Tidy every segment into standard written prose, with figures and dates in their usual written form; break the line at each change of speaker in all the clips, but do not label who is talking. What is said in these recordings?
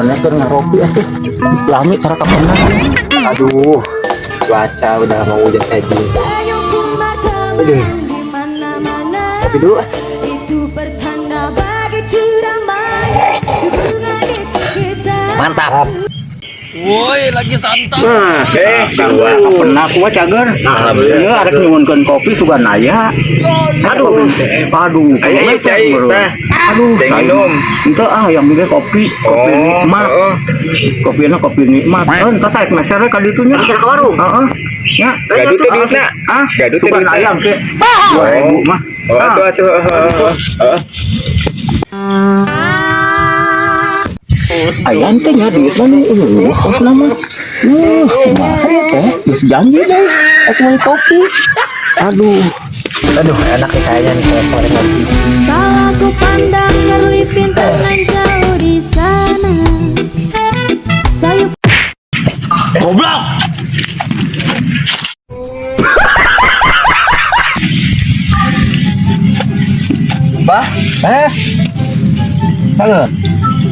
Sugan keur ngaropi atuh. Islami cara kapenak.
Aduh, cuaca udah mau hujan kayak gini. Aduh. Kopi dulu ah.
Itu pertanda begitu ramai dukungan di sekitar.
Mantap.
Woi, lagi santai.
Nah, kapenak kumaha, cager? Alhamdulillah. Ieu arek nyuhunkeun kopi sugan aya. Aduh, aduh,
Ayo, ayo, cai, tah.
Aduh,
Teh minum.
Itu ah yang ge kopi, kopi nikmat.
Oh.
Kopina kopi nikmat. Eh, entah saya meser ka ditu nya.
Meser ke warung?
Heeh. Ya.
Gaduh teh duitna.
Ah,
Gaduh teh
sugan
duitna.
ayam ke. 2000 mah.
Oh, atuh atuh. Heeh. Heeh.
Ayan teh nya duit mah nih, kos nama. Kumaha ya teh? Geus janji deh, aku beli kopi. Aduh.
Aduh, enak nih kayaknya nih kalau sore ngopi.
Kalau ku pandang kerlip bintang nan jauh di sana. Sayup
Goblok.
Bah,
Eh. Halo.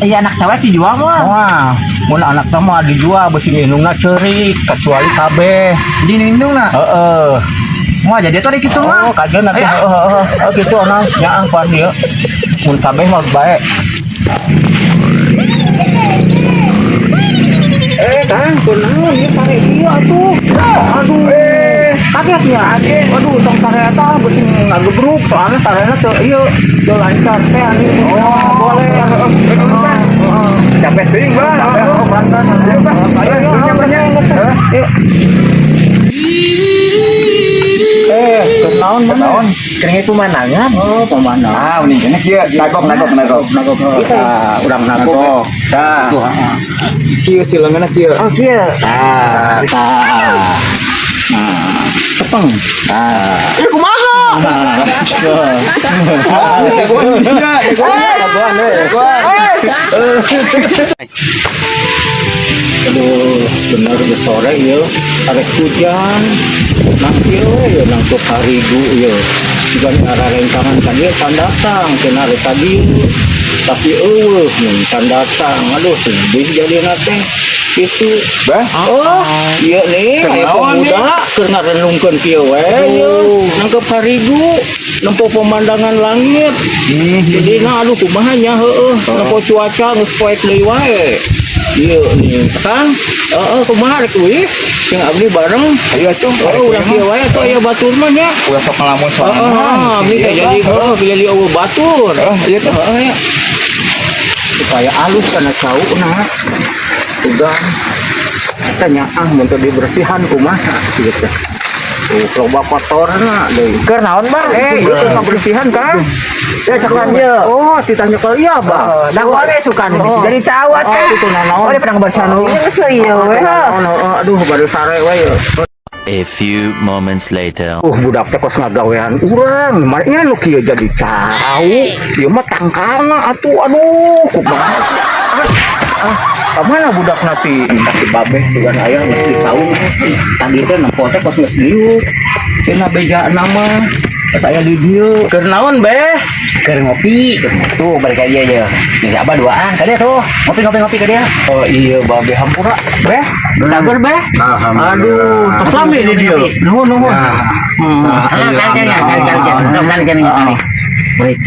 Iya, anak cewek dijual mah.
Wah, mun anak teh mah dijual besi minumna ceurik kecuali kabeh.
Di nindung nah.
Heeh.
Mau jadi tuh kitu mah.
Oh, kajeun atuh. Heeh, heeh. Oh, kitu ana nyaah pan ieu. Mun kabeh mah bae. Eh, Kang, kunaon ieu sare ieu atuh? Aduh. Eh, kaget nya. Aduh, tong sare eta beusi ngagebruk soalnya sarena teu ieu teu lancar teh anu. Oh, boleh. Heeh. Heeh.
Capek teuing, Bah.
Capek, oh, pantas.
Ayo, Bah.
Ayo, ayo,
Ayo,
ayo, ayo. Eh, kenaon mana?
Naon? Kering pemandangan.
Oh, pemandangan.
Ah, mending kene kieu. Nagok, nagok, nagok.
Nagok. Ah, urang nagok.
Tah.
Tuh, heeh.
Kieu sileungeunna kieu.
Oh, kieu.
Tah.
Tah. Nah, cepeng.
Tah.
Ini kumaha?
Nah.
Ah, geus jagoan sia, jagoan, jagoan, we, jagoan.
Aduh, bener geus sore ieu. Arek hujan. Nang kieu we ieu nangtup harigu ieu. Juga ngarancangan kan ieu can datang, cenah rek tadi. Tapi eueuh mun can datang. Aduh, sedih jadina teh. Itu.
Bah,
Oh, iya nih, aya
Kenaon
pemuda keur ngarenungkeun kieu we ieu. Nangkep harigu, nempo pemandangan langit. Jadi nah aduh kumaha nya heueuh, nempo cuaca geus poek deui wae. Iya nih, Kang. Heeh, kumaha rek euy? Jeung abdi bareng.
Ayo atuh.
Heeh, urang kieu wae atuh aya batur mah nya.
Ulah sok ngelamun
Heeh,
sorangan.
abdi teh jadi heueuh jadi eueuh batur.
Heeh, iya tuh.
Heeh ya. Supaya alus kana cauna. Udah. Eta nyaah mun teu dibersihan kumaha gitu. Tuh, loba kotorna deui.
Keur naon, Bang?
Eh, ieu teh ngabersihan kan?
Ya ceklan ieu.
Oh, titah nyekel ieu, Bang.
Nah, wae sukan bisa jadi cawat
Oh,
eh.
itu nanaon.
Oh, dia pernah ngebersihan dulu. Geus ieu we.
Naon, oh, aduh, baru sare we ieu.
A few moments later.
Budak teh kos ngagawean urang. Mana nu kieu jadi cau. Ieu mah tangkalna atuh, aduh, kumaha. Ah, ah, kamana budak nanti? Entah si babeh juga aya geus di saung. Tadi teh nempo teh kos geus diuk. Cenah bejana mah. Pas aya di dieu. Keur naon, Beh?
Keur ngopi. Tuh balik aja ya. Nih abah duaan ka dia tuh. Ngopi ngopi ngopi ka dia.
Oh iya, babe hampura. Beh, cager beh.
Alhamdulillah.
Aduh, tos lami di dieu. Nuhun, nuhun. Hmm.
Ah, cari cari cari cari cari. Cari cari cari. Baik.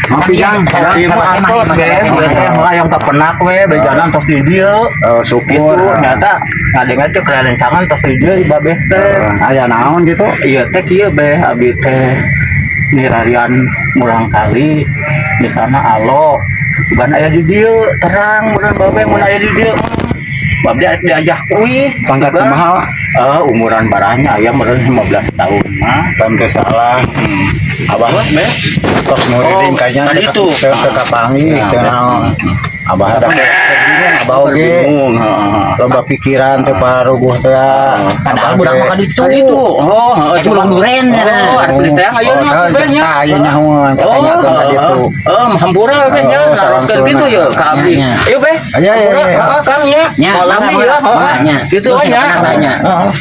Ngopi, Jang.
Ieu mah atos, beh. Ieu teh hayang kapenak we, bejanan tos di dieu.
Oh, syukur.
Gitu, nyata ngadengar teh kerencangan tos di dieu di babeh teh.
Aya naon gitu?
Iya teh kieu beh, abi teh nirarian murang kali di sana alo. Bukan aya di dieu, terang mun babeh mun aya di dieu. Babeh arek diajak kuis.
Pangkat kumaha?
Eh, umuran barahnya aya meureun 15 tahun mah.
Kan teu salah. Abah
Terus beh,
tos muriring
Oh,
kayaknya
tadi itu.
teu teu kapanggih
Nah,
teu naon. Abah ada bingung abah oge.
bingung, heeh.
Loba pikiran teu paruguh teh.
Padahal budak mah ka ditu.
Tadi itu, oh, heeh,
Itu ulang duren ya.
Oh, arek beli teh ayeuna
Oh,
beh nya.
tah ieu nyahoan katanyakeun ka ditu.
Oh, hampura beh nya,
Oh,
naroskeun kitu ye ka abdi.
Nya, nya.
Ayo beh.
Ayo, ayo,
Hampura,
ayo.
heeh, Kang nya.
Nya,
Lami
mangga,
ya,
mangga,
heeh.
nya.
Gitu
Terus
nya.
ya, nya.
Heeh.